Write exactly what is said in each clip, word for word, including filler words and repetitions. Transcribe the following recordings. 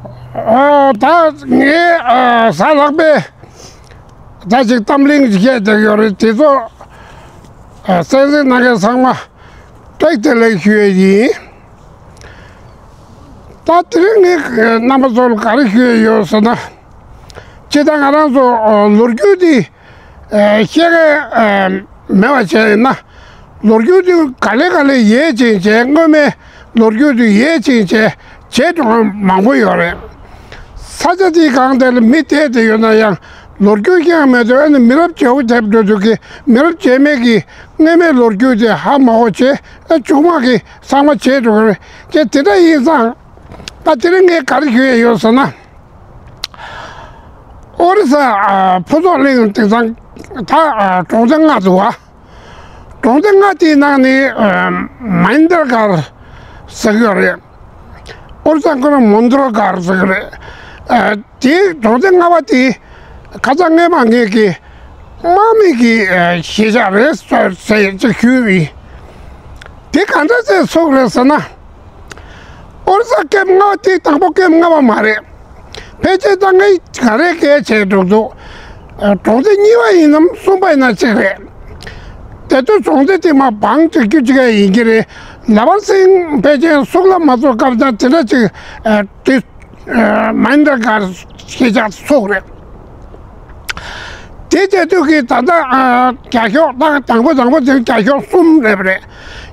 ཨ། ད་ངས་ཨ་གཟའ་ལྷག་པའི་ད་ཅིག་གཏམ་གླེང་ཅིག་བཤད་བསྡད་ཡོད་རེད། དེ་ཚོ་ཨ་གསན་གཟིགས་གནང་མཁན་ཚང་མ་བཀྲ་ཤིས་བདེ་ལེགས་ཞུ་ཡས་ཡིན། ད་དེ་རིང་ངས་རྣམ་པ་ཚོ་ལ་ག་རེ་ཞུ་ཡས་ཡོད་ཟེར་ན། སྤྱིར་བཏང་ང་རང་ཚོ་ཨ་ལོ་རྒྱུས་འདི་ཨ་བཤད་མཁན་ཨ་མེད་པ་བྱས་ཡིན་ན། ལོ་རྒྱུས་དེ་ག་ལེ་ག་ལེ་ཡལ་ཕྱིན་བྱས། སྔོན་མའི་ལོ་རྒྱུས་དེ་ཡལ་ཕྱིན་བྱས་བྱས་འགྲོ་མཁན་མང་པོ་ཡོད་རེད། ས་ཆ་དེའི་སྒང་དེ་ལ་མི་བསྡད་དེ་ཡོད་ན་ཡང་། ལོ་རྒྱུས་ཤེས་མེད་དུས་ཨ་ནི་མི་རབས་བརྗེ་པོ་ཐེབས་འགྲོ་དུས་ཀྱི་མི་རབས་རྗེས་མའི་གི་སྔོན་མའི་ལོ་རྒྱུས་དེ་ཧ་མ་གོ་བྱས། ཨ་ཆུང་མ་གི་ཚང་མ་བྱས་འགྲོ་གི་རེད། ཅེས་དེ་འདྲ་ཡིན་ཙང་། ད་དེ་རིང་ངས་ག་རེ་ཞུ་ཡས་ཡོད་ཟེར་ན། ཨོ་རི་ས་ཨ་ཕུན་ཚོགས་གླིང་དེང་སང་ད་ཨ་གྲོང་སྡེ་ལྔ་འདུག་བ། གྲོང་སྡེ་ལྔ་དེའི་ནང་ནས་ཨ་མན་དར་གར་ཟེར་གྱི་ཡོད་རེད། ཨོ་རི་ས་ཁོ་རང་མོན་དྲོ་གར་ཟེར་གྱི་རེད། ཨ་དེའི་གྲོང་སྡེ་ལྔ་པ་དེ་ཁ་སང་སྔས་མ་ངེད་ཀྱི་དམག་མི་གི་ཨ་གཞིས་ཆགས་རེད་ཟེར་ཟེར་ཅིག་ཞུས་པ་ཡིན། དེ་ག་འདྲ་བྱས་ཚུགས་རེད་ཟེར་ན། ཨོ་རི་ས་སྐབས་ལྔ་པ་དེ་དང་པོ་སྐབས་ལྔ་པ་མ་རེད། ཕལ་ཆེར་ད་ངས་ག་རེ་སྐད་བྱས་འགྲོ་འདུག་གྲོང་སྡེ་གཉིས་པ་ཡིན་ནམ་གསུམ་པ་ཡིན་ན་གཅིག་རེད། དེ་དུས་གྲོང་སྡེ་དེ་མར་བང་བསྒྲིགས་རྒྱུ་གཅིག་ཡིན་གྱི་རེད། ལམ་བར་སེང་ཕལ་ཆེར་སུག་ལ་མ་ཚོགས་སྐབས་ད་དེ་འདྲ་ཅིག་ཨ་དེ་ཨ་མན་དར་གར་གཞིས་ཆགས་ཚུགས་རེད། དེ་བྱས་དུས་ཀྱི་ད་ལྟ་ཨ་རྒྱ་ཤོག་ད་དང་པོ་དང་པོ་དེ་རྒྱ་ཤོག་གསུམ་རེད་པ་རེད།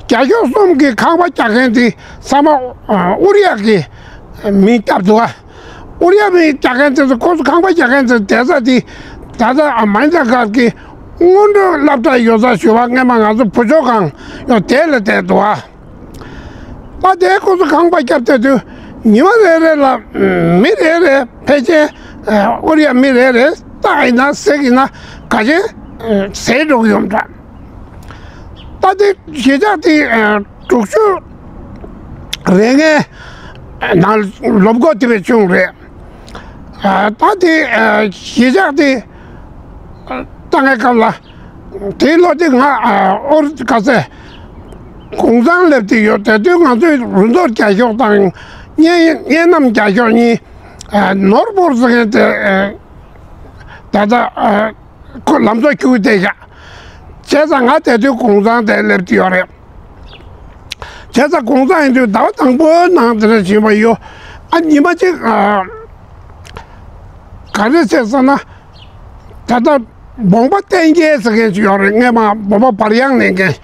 རྒྱ་ཤོག་གསུམ་གྱི་ཁང་པ་རྒྱག་མཁན་དེ་ཚང་མ་ཨ་ཨུ་རི་ཡ་གི་མིང་བཏབ་འདུག་ག་ཨུ་རི་ཡ་མིང་རྒྱག་མཁན་དེ་ཚོ་ཁོ་ཚོ་ཁང་པ་རྒྱག་མཁན་དེ་ཚོ་བསྡད་ས་དེ་ད་ལྟ་ཨ་མན་དར་གར་གྱི་སྔོན་འགྲོའི་སློབ་གྲྭ་ཡོད་ས་ཞུ་བ་སྔས་མ་ང་ཚོ་བུ་བཅོལ་ཁང་ཡོད་དེ་ལ་བསྡད་འདུག་ག་ད་དེ་ཁོ་ཚོ་ཁང་པ་བརྒྱབ་བསྡད་དུས་ཉི་མ་རེ་རེ་ལ་མི་རེ་རེ་ཕལ་ཆེར་ཨུ་རི་ཡ་མི་རེ་རེ་སྟག་ཡིན་ན་གཟིག་ཡིན་ན་ག་ཅན་བཟས་འགྲོ་གི་ཡོད་འདྲ། ད་དེ་གཞིས་ཆགས་དེ་དྲུག་ཅུ་རེ་ལྔའི་ནང་ལོབ་གོ་དེ་བས་བྱུང་རེད། ད་དེ་གཞིས་ཆགས་དེ་ད་ངའི་སྐབས་ལ། དེའི་ལོ་དེ་ང་ཨོ་རི་ག་ཚད་གུང་ཚང་སླེབས་ཏེ་ཡོད། དེ་དུས་ང་ཚོའི་རུ་མདོར་རྒྱ་ཤོག་དང་གཉའ་གཉའ་ནམ་རྒྱ་ཤོག་གཉིས་ནོར་བོར་ཟེར་མཁན་དེ་ད་ལྟ་ཁོ་ལམ་བཟོ་བཅུག་བསྡད་ཤག་བྱས་ཙང་ང་དེ་དུས་གུང་ཚང་དེ་སླེབས་ཏེ་ཡོད་རེད། བྱས་ཙང་གུང་ཚང་ཡིན་དུས་ཟླ་བ་དང་པོའི་ནང་དེ་འདྲ་བྱས་པ་ཡོད། ཨ་ཉི་མ་གཅིག་ག་རེ་བྱས་ཟེར་ན། ད་ལྟ་སྦོམ་པ་བསྟན་རྒྱལ་ཟེར་མཁན་ཅིག་ཡོད་རེད། སྔས་མ་སྦོམ་པ་བར་ཡང་ལེན་མཁན།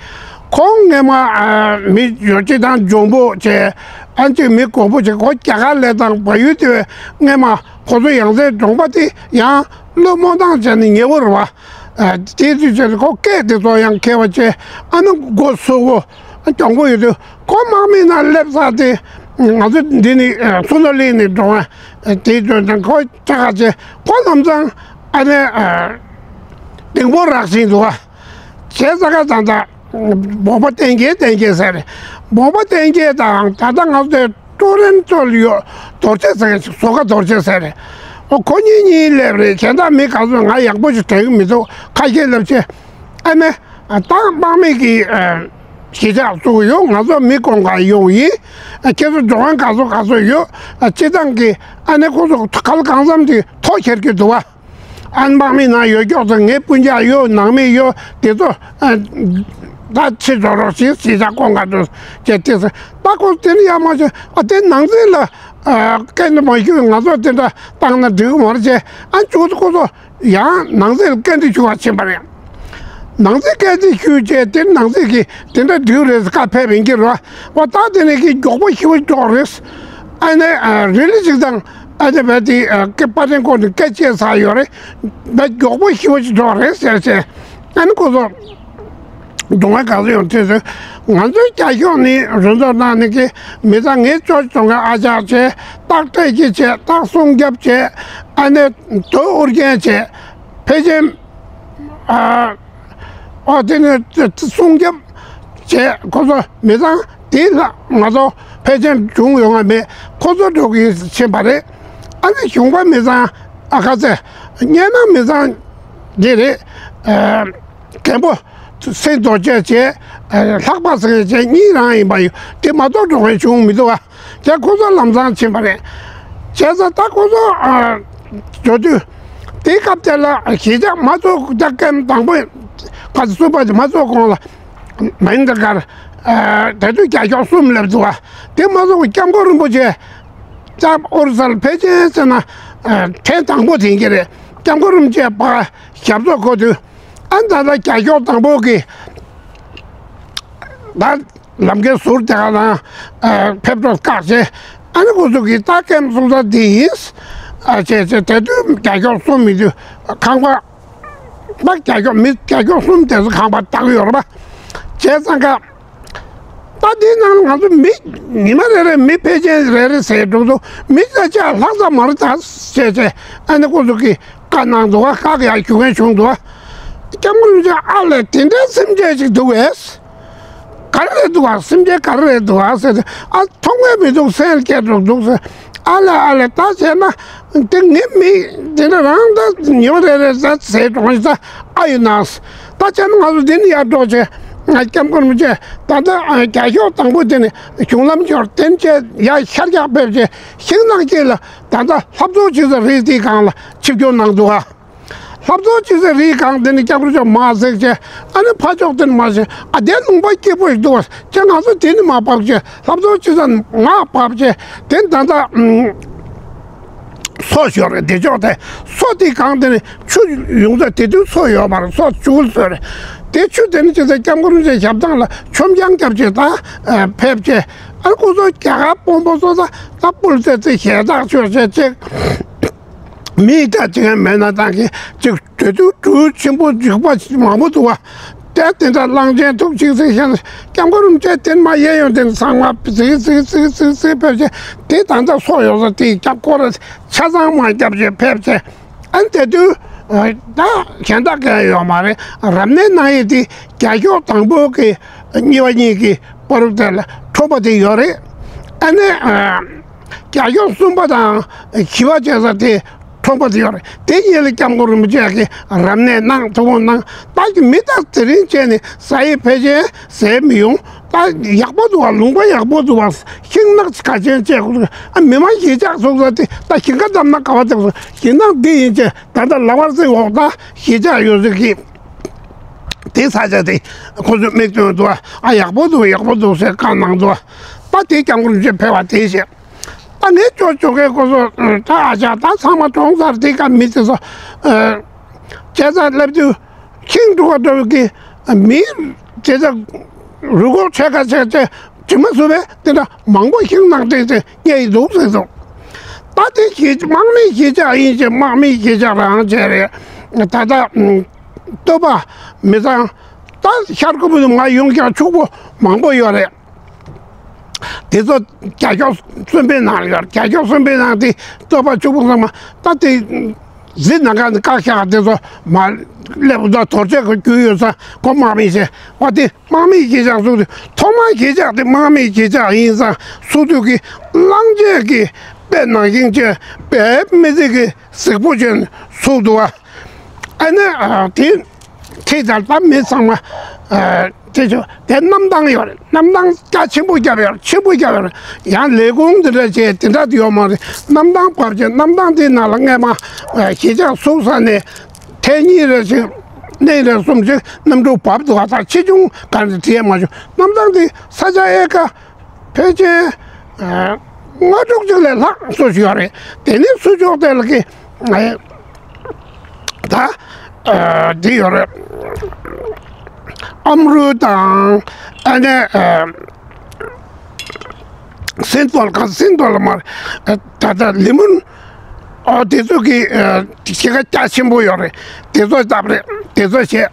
ཁོང་སྔས་མ་ཨ་མི་ཡོད་ཅིག་དང་འཇོན་པོ་བྱས། ཨ་ཅིག་མི་གོ་པོ་བྱས། ཁོ་རྒྱ་གར་ལ་དང་བལ་ཡུལ་དེ་བས་སྔས་མ་ཁོ་ཚོ་ཡང་སའི་གྲོང་པ་དེ་ཡང་བློས་རྨོངས་བཏང་བྱས་ནས་ཉེ་བོ་རེད་བ། ཨ་དེ་དུས་ཚོད་ལ་ཁོ་སྐད་དེ་ཚོ་ཡང་མཁས་པ་བྱས། ཨ་ནི་མགོ་སོ་བོ་གྱོང་པོ་ཡོད་དུས་ཁོ་དམག་མིའི་ནང་སླེབས་ས་དེ་ང་ཚོ་འདི་ནས་སུ་ནོ་ལི་ནས་འགྲོ་བ་དེ་ཚོ་དང་ཁོ་ཅག་ཁ་ཆེ་ཁོ་ལམ་སང་ཨ་ནི་ལྡིང་པོ་རག་བཞིན་འདུག་ག་བྱས་ཙང་ཀ་ད་ལྟ་སྦོམ་པ་བསྟན་རྒྱལ་བསྟན་རྒྱལ་ཟེར་རེད། སྦོམ་པ་བསྟན་རྒྱལ་དང་ད་ལྟ་ང་ཚོའི་ཀྲོ་རན་ཙོ་ལ་ཡོད་རྡོ་རྗེ་ཟེར་མཁན་ཞིག་བཟོ་ཁ་རྡོ་རྗེ་ཟེར་རེད། ཨོ་ཁོ་གཉིས་གཉིས་སླེབས་རེད། གཞན་དག་མི་ག་ཚོད་ང་ཡག་པོ་ཞིག་དྲན་གི་མི་འདུག་ཁ་ཤས་སླེབས་ཆེ་ཨ་ནི་ད་དམག་མི་གི་གཞིས་ཆགས་བཙུགས་ཡོད། ང་ཚོ་མི་སྐོང་ག་ཡོང་ཡིན། ཁྱེད་ཚོ་འགྲོ་མཁན་ག་ཚོད་ག་ཚོད་ཡོད། སྤྱི་བཏང་གི་ཨ་ནི་ཁོ་ཚོ་ག་ལ་གང་འཚམ་དེ་ཐོ་འཁྱེར་གྱི་འདུག་བ། ཨ་ནི་དམག་མི་ནང་ཡོད་ཀྱོག་ཚོ་ངའི་སྤུན་ཀྱག་ཡོད། ནང་མི་ཡོད། དེ་ཚོ་ཨ་ད་ཕྱི་འགྲོ་རོགས་ཞེས་གཞིས་ཆགས་སྐོང་ག་འགྲོ་བྱས་དེ་ཚོ་ད་ཁོ་དེ་ནི་ཡག་མ་བྱུང་། ཨ་དེ་ནང་ཚན་ལ་ཨ་སྐད་འདི་མ་ཞུས། ང་ཚོ་དེ་འདྲ་བཏང་ན་འགྲིག་གི་མ་རེད་བྱས། ཨ་མཇུག་ཏུ་ཁོ་ཚོ་ཡང་ནང་སྲིད་སྐད་འདི་ཞུ་བར་ཕྱིན་པ་རེད། ནང་སྲིད་སྐད་འདི་ཞུས་རྗེས་དེ་ནང་སྲིད་ཀྱིས་དེ་འདྲ་འགྲིག་རེད་ཟེར་བཀའ་ཕེབས་ཡིན་གྱི་རེད་བ། ད་དེ་ནས་ཀྱི་མགྱོགས་པོ་ཞེ་པོ་འགྲོ་རེད། ཨ་ནི་རི་ལི་ཅིག་དང་ཨ་ནི་བས་དེ་སྐད་པ་ཏན་ཀོ་ནས་སྐད་ཆ་ཟ་ཡོད་རེད། བས་མགྱོགས་པོ་ཞེ་པོ་ཞིག་འགྲོ་རེད་ཟེར་བྱས། ཨ་ནི་ཁོ་ཚོ། སྡུག་བསྔལ་ག་ཚོད་ཡོང་དུས་སུ། ང་ཚོའི་རྒྱ་ཤོག་ནི་རུ་འཛོགས་གནང་ནས་ཀྱི་མི་ཚང་ངའི་ཅོ་ཅོ་ང་ཨ་ཅག་བྱས། སྟག་སྤྲད་ཀྱི་བྱས། སྟག་སྲུང་སྐྱོབ་བྱས། ཨ་ནི་རྡོ་ཨུར་རྒྱན་བྱས། ཕལ་ཆེར་ཨ་ཨོ་དེ་ནི་སྲུང་སྐྱོབ་བྱས། ཁོ་ཚོ་མི་ཚང་དེ་ལ་ང་ཚོ་ཕལ་ཆེར་བྱུང་ཡོང་བ་མེད། ཁོ་ཚོ་འགྲོ་གི་ཕྱིན་པ་རེད། ཨ་ནི་གཞུང་པ་མི་ཚང་ཨ་ཁ་ཚེ་སྙན་ནང་མི་ཚང་དེ་རེད། ཨ། རྒན་པོ་སེང་རྡོ་རྗེ་བྱས། ལྷག་པ་སེང་རྡོ་རྗེ་གཉིས་རང་ཡིན་པ་ཡོད། དེ་མ་གཏོགས་འགྲོ་མཁན་བྱུང་མི་འདུག་ག་ཡང་ཁོ་ཚོ་ལམ་སང་ཕྱིན་པ་རེད། བྱས་ཙང་ད་ཁོ་ཚོ་ཨ་འགྲོ་དུས་དེའི་སྐབས་དེ་ལ་གཞིས་ཆགས་མ་ཚོགས་ད་ཀེམ་དང་པོ་ཁ་ཚོ་སུ་པ་མ་ཚོགས་གོང་ལ་མ་ཧིན་དྲ་གར་ཨ་དེ་དུས་རྒྱ་ཤོག་གསུམ་སླེབས་འདུག་བ། དེ་མ་ཚོགས་སྐྱབས་མགོན་རིན་པོ་ཆེ་ལྕགས་ཨོ་རི་ས་ལ་ཕེབས་ཆེན་ཟེར་ན་ཨ་ཐེངས་དང་པོ་དེ་ཡིན་གྱི་རེད། སྐྱབས་མགོན་རིན་པོ་ཆེ་ཕར་ཞབས་ཏོག་གོ་དུས་ཨ་ད་ལྟ་རྒྱ་ཤོག་དང་པོ་གི་ད། ལམ་ཁའི་ཟུར་དེ་ག་ལ་ཨ་ཕེབས་འགྲོ་བཀག་བྱས། ཨ་ནི་ཁོ་ཚོ་གིས་ད་ཀེམ་སོང་ས་འདི་ཡིན། ཨ་བྱས་བྱས་དེ་དུས་རྒྱ་ཤོག་གསུམ་མི་འདུག་ཁང་པ། ད་རྒྱ་ཤོག་མི་རྒྱ་ཤོག་གསུམ་དེ་ཚོ་ཁང་པ་བཏགས་ཡོད་རེད་པ། བྱས་ཙང་ཀ་ད་འདི་ནང་ང་ཚོ་མི་ཉི་མ་རེ་རེ་མི་ཕལ་ཆེར་རེ་རེ་ཟེར་འགྲོ་འདུག་མི་ས་ཆ་ལྷག་ཙམ་མ་རེད་ད་བྱས་བྱས། ཨ་ནི་ཁོ་ཚོ་གིས་བཀའ་གནང་འདུག་བ། བཀག་ཡ་རྒྱུ་མཁན་བྱུང་འདུག་བ། སྐྱབས་མགོན་རིན་པོ་ཆེ་ཨ་ལས་དེ་འདྲའི་སེམས་ཅན་ཞིག་འདུག་བས། ག་རེ་རེད་འདུག་ཨ། སེམས་ཅན་ག་རེ་རེད་འདུག་ཨ་ཟེར་ཏེ། ཨ་མཐོང་མཁན་མི་འདུག་སེམས་སྐྱིད་འགྲོ་འདུག་ཟེར། ཨ་ལས་ཨ་ལས་ད་བྱས་ན་དེ་ངའི་མི་དེ་འདྲ་རང་ད་ཉོ་རེ་རེ་ད་ཟེར་གྲོང་ཞིག་ད་ཨ་ཡོད་ན། ད་བྱས་ན་ང་ཚོ་འདི་ནས་ཡར་འགྲོ་བྱས། ང་སྐྱབས་མགོན་རིན་པོ་ཆེ་ད་ལྟ་རྒྱ་ཤོག་དང་པོ་དེ་ནས་གཞུང་ལམ་ཤོར་བསྟན་བྱས་ཡར་ཤར་རྒྱག་ཕེབས་བྱས་ཤིང་ནགས་དཀྱིལ་ལ་ད་ལྟ་ལྷ་བཟོ་ཆུ་ཚ་རི་དེའི་སྒང་ལ་ཆིབས་བསྒྱུར་གནང་འདུག་ཨ། ལྷ་བཟོ་ཆུ་ཚ་རིའི་སྒང་དེ་ནི་སྐྱབས་མགོན་མཆོག་མར་གཟིགས་བྱས། ཨ་ནི་ཕར་ཕྱོགས་དེ་ནི་མར་གཟིགས། ཨ་དེ་ལུང་པ་སྐྱིད་པོ་ཞིག་འདུག་བ། ཅེས་ང་ཚོ་དེ་ནི་མར་བབས་བྱས། ལྷ་བཟོ་ཆུ་ཚ་མར་བབས་བྱས། དེ་ད་ལྟ་ཨུམ་མཚོ་ཞིག་ཡོད་རེད། དེ་ཕྱོགས་དེ་མཚོ་དེའི་སྒང་དེ་ནི་ཆུ་ཡོང་ས། དེ་དུས་མཚོ་ཡོད་མ་རེད། མཚོ་ཆུ་ཁུལ་བཟོས་རེད། དེ་ཆུ་དེ་ནི་ཅི་ཟེར་སྐྱབས་མགོན་རིན་པོ་ཆེ་ཞབས་ཐང་ལ་མཆོང་རྒྱང་བརྒྱབ་བྱས་ད་ཨ་ཕེབས་བྱས། ཨ་ཁོ་ཚོ་རྒྱ་གར་དཔོན་པོ་ཚོ་ད་ད་སྤུལ་ཙེ་ཙེ་ཞལ་ཐག་ཆོད་བྱས་ཅིག་མི་ད་ཅིག་མེད་ན་ད་གི་ཅིག་དེ་དུས་གྲུ་ཆེན་པོ་འཇིགས་པ་མང་པོ་འདུག་བ། དེ་དེ་འདྲ་གླང་ཆེན་ཐུག་ཅིག་ཟེར་བཤད་ན་སྐྱབས་མགོན་རིན་པོ་ཆེ་དེ་མ་གཡས་གཡོན་དེ་ཚང་མ་ཙིག་ཙིག་ཙིག་ཙིག་ཙིག་ཕེབས་བྱས། དེ་ད་ལྟ་སོ་ཡོད་ས་དེ་སྐྱབས་སྐོར་ཆ་ཚང་མ་བརྒྱབ་བྱས་ཕེབས་བྱས། ཨ་ནི་དེ་དུས་ད་གཞན་དག་གང་ཡོད་མ་རེད། རབ་གནས་གནང་ཡས་དེ་རྒྱ་ཤོག་དང་པོ་གི་གཉིས་པ་གཉིས་ཀྱི་པོ་རུ་དེ་ལ་ཁྲོམ་པ་དེ་ཡོད་རེད། ཨ་ནི། རྒྱ་ཤོག་གསུམ་པ་དང་བཞི་པ་བྱས་ས་དེ་ཁྲོམ་པ་དེ་ཡོད་རེད། དེ་གཉིས་ལ་སྐྱབས་མགོན་རིན་པོ་ཆེ་གིས་རབ་གནས་གནང་། ཐུགས་དགོངས་གནང་། ད་ཀྱི་མི་དག་དེ་རིང་བྱས་ནས་ཟ་ཡི་ཕལ་ཆེར་ཟས་མི་ཡོང་། ད་ཡག་པོ་འདུག་བ། ལུང་པ་ཡག་པོ་འདུག་བ། ཤིང་ནགས་ག་ཆེན་བཅད་དགོས་འདུག་ཨ་མི་མང་གཞིས་ཆགས་ཚུགས་ས་དེ་ད་ཞིང་ཁ་བསྡམས་ན་ག་བ་བརྩེགས་སོང་། ཞིང་ནགས་འདི་ཡིན་ཅེས་ད་ལྟ་ལམ་བར་རྩེ་འོག་ད་གཞིས་ཆགས་ཡོད་ཟེར་གི། དེ་ས་ཆ་དེ་ཁོ་ཚོས་མིག་སྟོན་འདུག་ཨ་ཡག་པོ་འདུག་ཡག་པོ་འདུག་ཟེར་བཀའ་གནང་འདུག་ད་དེ་སྐྱབས་མགོན་རིན་པོ་ཆེ་ཕེབས་པ་དེ་བྱས། ད་ངས་ཅོ་ཅོ་གའི་སྐོར་སོ་ད་ཨ་ཅག་ད་ཚང་མ་གྲོངས་ཚར། དེ་ཀ་མི་དེ་ཚོ་བྱས་ཙང་སླེབས་དུས་ཤིང་འབྲུ་ག་འདྲ་བོ་གི་མི་དེ་ཚོ་རུ་ཁོག་ཆེ་ཁ་ཆེ་ཆེ་དྲི་མ་བཟོ་བས་དེ་འདྲ་མང་པོ་ཤིང་ནགས་དེ་དེ་རྙེད་ཡི་འདུག་ཟེར་སོང་། ད་དེ་གཞིས་དམག་མིའི་གཞིས་ཆགས་ཡིན་ཞེས་དམག་མིའི་གཞིས་ཆགས་རང་བྱས་རེད། ད་ལྟ་སྟོད་པ་མི་ཚང་ད་ཤར་ཁུལ་དུ་མར་ཡོང་ཀྱང་ཕྱུག་པོ་མང་པོ་ཡོད་རེད། དེ་ཚོ་རྒྱ་ཤོག་གསུམ་པའི་ནང་ལ་ཡོད། རྒྱ་ཤོག་གསུམ་པའི་ནང་དེ་སྟོད་པ་ཕྱུག་པོ་ཚང་མ་ད་དེ་གཟི་ནང་ག་ནས་བཀག་བཞག་དེ་ཚོ་མར་སླེབས་ད་དོར་བྱེད་ཀྱི་རྒྱུ་ཡོད་ས་ཁོ་དམག་མི་བྱས་པ་དེ། དམག་མིའི་གཞིས་ཆགས་སུ་ཐོག་མར་གཞིས་ཆགས་དེ་དམག་མིའི་གཞིས་ཆགས་ཡིན་ཙང་སུ་དུས་ཀྱི་གླང་ཆེན་གྱི་དཔེ་ནང་བཞིན་བྱས་དཔེ་མི་ཚིག་གི་གཟིགས་པོ་ཅན་ཚུགས་འདུག་བ། ཨ་ནི་དེ་ཁྲིད་དང་ད་མི་ཚང་མ་དེ་ཚོ་དེ་གནམ་ཐང་ཡོད་རེད། གནམ་ཐང་རྒྱ་ཆེན་པོ་བརྒྱབ་ཡོད་རེད། ཆེན་པོ་བརྒྱབ་ཡོད་རེད། ཡང་ལས་ཁུངས་འདི་འདྲ་བྱས་དེ་འདྲ་ཡོད་མ་རེད། གནམ་ཐང་བབས་བྱས་གནམ་ཐང་དེའི་ནང་ལ་སྔས་མ་གཞིས་ཆགས་ཚུགས་ས་ནས་ཐེངས་གཉིས་རེ་ཞིག་གནས་རེ་གསུམ་ཞིག་གནམ་གྲུ་བབས་འདུག་ད་ཆེ་ཆུང་ག་རེ་བྲིས་མ་བྱུང་། གནམ་ཐང་དེ་ས་ཆ་ཨེ་ཀ་ཕལ་ཆེར་ལྔ་དྲུག་ཅིག་ལས་ལྷག་སོ་ཞིག་ཡོད་རེད། དེ་ནས་ཚུར་ཕྱོགས་དེ་ལ་གི་ད་འདི་ཡོད་རེད། ཨམ་རུ་དང་ཨ་ནི་སིན་ཏོལ་ག་སིན་ཏོལ་མར་ད་ལྟ་ལི་མུན་ཨོ་དེ་ཚོ་གི་གཞིས་ཀ་རྒྱ་ཆེན་པོ་ཡོད་རེད། དེ་ཚོ་བཏབ་རེད། དེ་ཚོ་བྱས།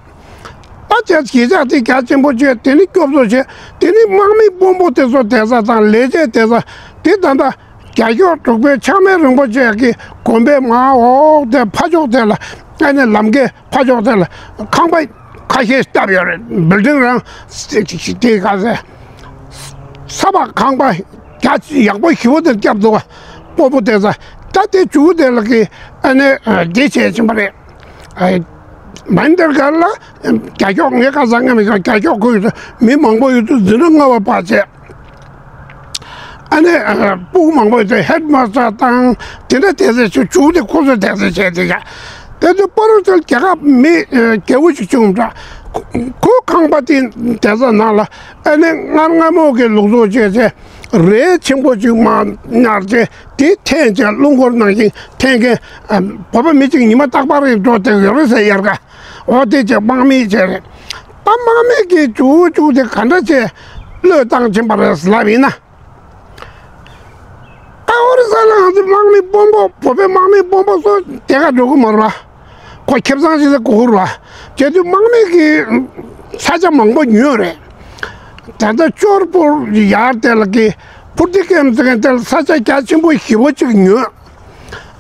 ད་ཆ་གཞིས་ཆགས་དེ་རྒྱ་ཆེན་པོ་བྱས། དེ་ནི་སྐྱོབ་གསོ་བྱས། དེ་ནི་དམག་མི་དཔོན་པོ་དེ་ཚོ་བསྡད་ས་དང་ལས་བྱེད་བསྡད་ས་དེ་ད་ལྟ་རྒྱ་ཤོག་དྲུག་པའི་ཆགས་མེད་རིན་པོ་ཆེ་གི་དགོན་པའི་མར་འོག་དེ་ཕ་ཕྱོགས་དེ་ལ་ཨ་ནི་ལམ་ཁའི་ཕ་ཕྱོགས་དེ་ལ་ཁང་པ་ཁ་ཤས་བཏབ་ཡོད་རེད། བིལ་ཌིང་རང་དེ་ག་ཚད་ས་ཕག་ཁང་པ་རྒྱ་ཡག་པོ་ཞེ་པོ་དེ་བརྒྱབ་འདུག་བ། སྤོ་བོ་དེ་ཚ་ད་དེ་མཇུག་དེ་ལ་གི་ཨ་ནི་འདི་བྱས་ཕྱིན་པ་རེད། མན་དེར་གར་ལ་རྒྱ་ཤོག་ངས་ཁ་སང་ངས་མི་ཤོག་རྒྱ་ཤོག་ཁུལ་དུ་མི་མང་པོ་ཡོད་དུས་འཛིན་གྲྭ་ལྔ་པ་བར་བྱས། ཨ་ནི་ཨ་སྤུ་གུ་མང་པོ་དེ་ཧེཌ་མ་སི་ཊར་དང་དེ་འདྲ་དེ་ཚོ་ཞིག་བཅུག་སྟེ་ཁོ་ཚོས་དེ་ཚོ་བྱས་དེ་ཡ། དེ་ཚོ་པོ་རུ་ཚོ་རྒྱལ་ཁབ་མི་ཨ་རྒྱལ་པོ་ཞིག་བྱུང་འདྲ། ཁོ་ཁང་པ་དེ་དེ་ཚོ་ནང་ལ་ཨ་ནི་མངར་མངར་མོ་གི་ལུག་གསོ་བྱས་བྱས། རས་ཆེན་པོ་ཅིག་མར་ཉར་བྱས་དེ་འཐེན་བྱས་རླུང་འཁོར་ནང་བཞིན་འཐེན་མཁན་ཨ་བོད་པ་མི་གཅིག་ཉི་མ་རྟག་པར་རེ་འགྲོ་བསྡད་ཡོད་རེད་ཟེར། དབྱར་ཁ་འོ་དེ་བྱས་དམག་མི་བྱས་རེད། ད་དམག་མི་གིས་མཇུག་མཇུག་དེ་ག་འདྲ་བྱས་བློས་བཏང་ཕྱིན་པ་རེད་ལབ་ཡིན་ན། ཨ་ཨོ་རི་ས་ལ་ང་ཚོ་དམག་མི་དཔོན་པོ་བོད་པའི་དམག་མི་དཔོན་པོ་ཚོ་དེ་ག་འགྲོ་གི་མ་རེད་པ། ཁོ་ཁེ་བཟང་ཞིག་ལ་གོ་གི་རེད་པ། བྱས་དུས་དམག་མི་གིས་ས་ཆ་མང་པོ་ཉོས་རེད། ད་ལྟ་ཅོར་པུར་ཡར་དེ་ལ་གི་པུར་ཏི་ཀེམ་ཟེར་མཁན་དེ་ལ་ས་ཆ་རྒྱ་ཆེན་པོ་ཞེ་པོ་ཅིག་ཉོས།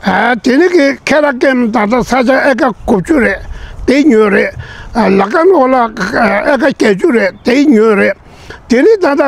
ཨ་དེ་ནས་གི་ཁེ་ར་ཀེམ་ད་ལྟ་ས་ཆ་ཨེ་ཀ་དགུ་བཅུ་རེད། དེ་ཉོས་རེད། ཨ་ལ་ཀན་ཨོ་ལ་ཨེ་ཀ་བརྒྱད་ཅུ་རེད། དེ་ཉོས་རེད། དེ་ནས་ད་ལྟ་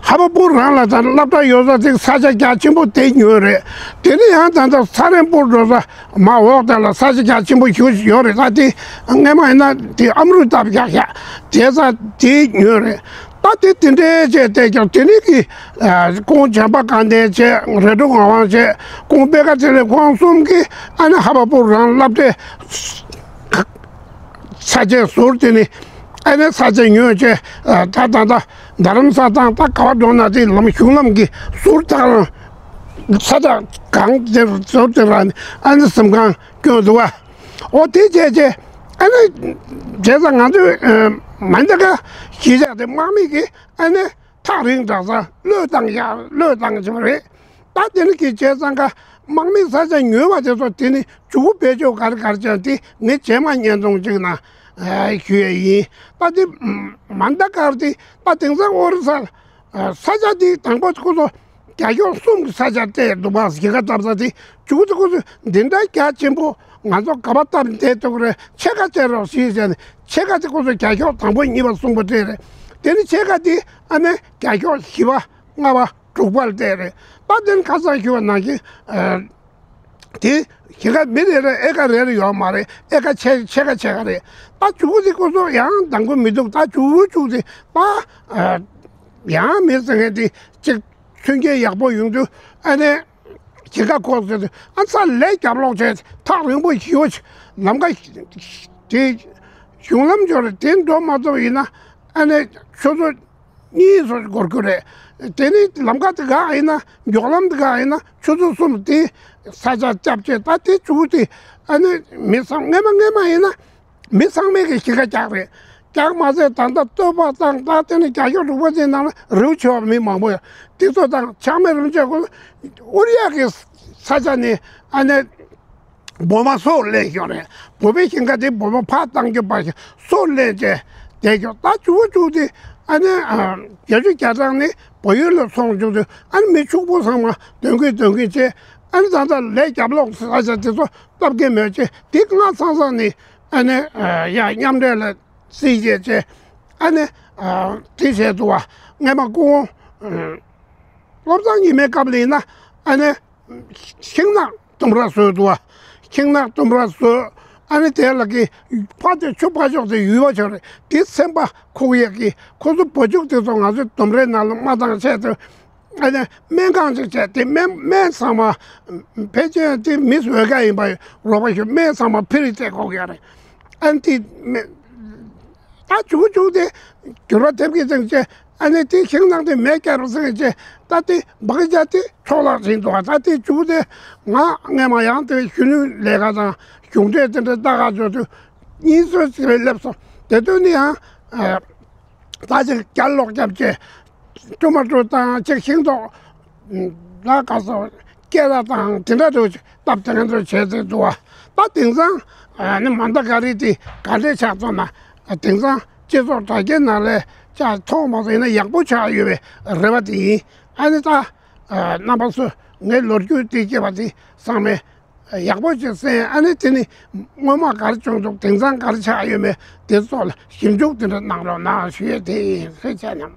ཧ་བ་པུར་རང་ལ་ད་སློབ་གྲྭ་ཡོད་ས་དེ་ས་ཆ་རྒྱ་ཆེན་པོ་དེ་ཉོས་རེད། དེ་ནས་ཡང་ད་ལྟ་ས་རན་པུར་འགྲོ་ས་མར་འོག་དེ་ལ་ས་ཆ་རྒྱ་ཆེན་པོ་ཞེ་པོ་ཅིག་ཡོད་རེད། ད་དེ་སྔས་མ་ཡིན་ན་དེ་ཨ་མ་རུ་བཏབ་བཞག་བཞག་དེ་ས་དེ་ཉོས་རེད། ད་དེ་དེ་འདྲའི་བྱས་བསྡད་ཀྱང་དེ་ནས་གི་ཨ་ཁོང་བྱམས་པ་དགའ་ལྡན་བྱས། རི་ཀྲོ་ངག་དབང་བྱས། ཁོང་པད་དཀར་ཚེ་རིང་ཁོང་གསུམ་གྱིས་ཨ་ནི་ཧ་བ་པུར་རང་སློབ་གྲྭའི་ས་ཆ་ཟུར་དེ་ནས་ཨ་ནི་ས་ཆ་ཉོས་བྱས། ཨ་ད་ད་ད་རྡ་རམ་ས་དང་ད་ག་བ་འགྲོ་ན་དེ་ལམ་གཞུང་ལམ་གྱི་ཟུར་དག་རང་ས་ཆ་གང་དེ་ཟུར་དེ་རང་ཨ་ནི་གཟིམ་ཁང་བསྐྱོན་འདུག་བ། འོ་དེ་བྱས་བྱས་ཨ་ནི་བྱས་ཙང་ང་ཚོས་ཨ་མ་འདི་ག་གཞིས་ཆགས་དེ་དམག་མི་གིས་ཨ་ནི་ཐག་རིང་དྲགས་ཙང་བློས་བཏང་ཡག་བློས་བཏང་བྱས་པ་རེད། ད་དེ་ནི་གི་བྱས་ཙང་ཀ་དམག་མིའི་ས་ཆ་ཉོས་པ་དེ་ཚོ་དེ་ནི་མཇུག་བེད་སྤྱོད་ག་རེ་ག་རེ་བྱས་དེ་ངས་རྗེས་མ་བརྙན་ཐུང་ཅིག་ནང་ཨ་ཞུ་ཡས་ཡིན། ད་དེ་མ་མདའ་དཀར་དེ་ད་དེང་སང་ཨོ་རི་ས་ཨ་ས་ཆ་དེ་དང་པོ་ཁོ་ཚོ་རྒྱ་ཤོག་གསུམ་གྱི་ས་ཆ་སྤྲད་འདུག་པ། གཞིས་ཀ་བཏབ་ས་དེ་མཇུག་དེ་ཁོ་ཚོས་འདི་འདྲ་རྒྱ་ཆེན་པོ་ང་ཚོ་ག་པ་བཏབ་བསྡད་ཐུབ་ཀྱི་རེད། ཕྱེད་ཀ་སྤྲད་རོགས་ཞེས་བྱས་ནས་ཕྱེད་ཀ་དེ་ཁོ་ཚོས་རྒྱ་ཤོག་དང་པོ་གཉིས་པ་གསུམ་པ་སྤྲད་རེད། དེ་ནི་ཕྱེད་ཀ་དེ་ཨ་ནི་རྒྱ་ཤོག་བཞི་པ་ལྔ་པ་དྲུག་པར་བལྟས་རེད། ད་དེ་ནི་ཁ་སང་ཞུས་པ་ནང་བཞིན་ཨ་དེ་གཞིས་ཀ་མི་རེ་རེ་ཨེ་ཀ་རེ་རེ་ཡོད་མ་རེད། ཨེ་ཀ་ཕྱེད་ཕྱེད་ཀ་ཕྱེད་ཀ་རེད། ད་མཇུག་དེ་ཁོ་ཚོ་ཡང་འདང་གི་མི་འདུག་ད་མཇུག་མཇུག་དེ་ད་ཨ་ཡང་མི་ཟེར་མཁན་དེ་གཅིག་མཐུན་རྐྱེན་ཡག་པོ་ཡོང་དུས་ཨ་ནི་གཞིས་ཀ་ཁོག་ཟེར་དུས་ཨ་ས་ལས་རྒྱབ་ལོག་བྱས་ཐག་རིང་པོ་ཞེ་པོ་ཅིག་ལམ་ཁ་དེ་གཞུང་ལམ་འབྱོར་རེད། དེ་འགྲོ་མ་ཐུབ་ཡིན་ན་ཨ་ནི་ཆུ་ཚོད་གཉིས་ཙམ་འགོར་རྒྱུ་རེད། དེ་ནི་ལམ་ཁ་དེ་འགག་ཡིན་ན་མགྱོགས་ལམ་དེ་འགག་ཡིན་ན་ཆུ་ཚོད་གསུམ་དེ་ས་ཆ་རྒྱབ་བྱས། ད་དེ་མཇུག་དེ་ཨ་ནི་མི་ཚང་སྔས་མ་སྔས་མ་ཡིན་ན་མི་ཚང་མས་གི་གཞིས་ཀ་རྒྱག་རེད། རྒྱག་མ་ཟད་ད་ལྟ་སྟོད་པ་དང་ད་དེ་ནི་རྒྱ་ཤོག་དྲུག་པ་དེ་ནང་ལ་རེའུ་ཆེ་བ་མི་མང་པོ་ཡོད། དེ་ཚོ་དང་ཆགས་མེད་རིན་ཆེན་ཁོ་ཨུ་རི་ཡ་གི་ས་ཆ་ནས་ཨ་ནི་འབུ་མ་སོགས་ལེན་ཞོར་རེད། བོད་པའི་ཞིང་ཁ་དེ་འབུ་མ་ཕར་བཏང་རྒྱུ་པ་ཞིག་སོགས་ལེན་བྱས་བསྡད་ཞོར། ད་བཅུ་བཅུ་དེ་ཨ་ནི་བརྒྱད་ཅུ་གྱ་གྲངས་ནས་བལ་ཡུལ་ལ་སོང་བྱུང་དུས་ཨ་ནི་མི་ཕྱུག་པོ་ཚང་མ་དོན་གྱིས་དོན་གྱིས་བྱས། ཨ་ནི་ད་ལྟ་ལས་རྒྱབ་ལོགས་ས་ཆ་དེ་ཚོ་སྟབས་ཀྱིས་མེད་བྱས། དེ་སྔ་ཚང་ཚང་ནས་ཨ་ནི་ཡ་མཉམ་འབྲེལ་ལ་སྲིད་བྱས་བྱས། ཨ་ནི་དེ་བྱས་འདུག་བ། སྔས་མ་སྐུ་ངོ་བློ་བཟང་ཉི་མའི་སྐབས་ལ་ཡིན་ན་ཨ་ནི་ཤིང་ནགས་ལྡུམ་ར་བཟོས་འདུག་བ། ཤིང་ནགས་ལྡུམ་ར་བཟོས། ཨ་ནི་དེ་ལ་གི་ཕ་དེ་ཆུ་ཕ་ཕྱོགས་དེ་ཡུལ་བ་ཕྱོགས་རེད། དེ་སེམས་པ་ཁུག་ཡས་ཀྱི་ཁོ་ཚོ་བ་ཕྱུགས་དེ་ཚོ་ང་ཚོའི་ལྡུམ་རའི་ནང་ལ་མ་བཏང་བྱས་ཏེ། ཨ་ནི་སྨན་ཁང་ཅིག་བྱས་ཏེ་སྨན་སྨན་ཚང་མ་ཕལ་ཆེར་དེ་མི་བཟོས་ཀ་ཡིན་པ་རོགས་པ་ཞུ་སྨན་ཚང་མ་ཕི་རི་སྤྲད་དགོས་ཀྱི་རེད། ཨ་ནི་དེ་སྨན་ད་བྱུང་བྱུང་དེ་འགྱུར་བ་ཐེབས་ཀྱི་ཙང་བྱས། ཨ་ནི་དེ་ཤིང་ནགས་དེ་མེ་བསྐྱལ་རོགས་ཟེར་བྱས། ད་དེ་འབག་རྒྱ་དེ་འཕྲོ་བརླག་ཕྱིན་འདུག་ད་དེ་བྱུང་དེ་ང་སྔས་མ་ཡང་དེ་གཞོན་ནུའི་ལས་ཀ་དང་གཞུང་འབྲེལ་དེ་འདྲ་ལྟ་ག་འགྱོ་དུས་གཉིས་སུ་ཅིག་ལ་སླེབས་སོང་། དེ་དུས་ནི་ཡང་ད་ཅིག་རྒྱ་ལོག་རྒྱབ་བྱས། ཊོ་མ་ཊོ་དང་ཅིག་ཤིང་ཏོག་ལ་ག་སོ་སྐེ་ར་དང་དེ་འདྲ་འདྲ་ཅིག་སྟབས་དེ་འདྲ་བྱས་ཏེ་འདུག་བ། ད་དེང་སང་ནི་མ་མདའ་དཀར་རིལ་དེ་ག་འདྲས་ཆགས་སོང་ན། དེང་སང་སྤྱི་ཚོགས་དྲ་རྒྱའི་ནང་ལས་ཆ་མཐོང་མ་སོང་ཡིན་ན་ཡག་པོ་ཆགས་ཡོད་པའི་རེ་བ་དེ་ཡིན། ཨ་ནི་ད་རྣམ་པ་ཚོས་ངའི་ལོ་རྒྱུས་དེ་སྐྱེས་པ་དེ་ཚང་མས་ཡག་པོ་ཅིག་གསན། ཨ་ནི་དེ་ནི་སྔོན་མ་ག་རེ་བྱུང་འདུག་དེང་སང་ག་རེ་ཆགས་ཡོད་མེད་དེ་ཚོ་ལ་ཞིབ་འཇུག་དེ་འདྲ་གནང་རོགས་གནང་ཞུ་ཡས་དེ་ཡིན། ཟེར་བྱས་ནས།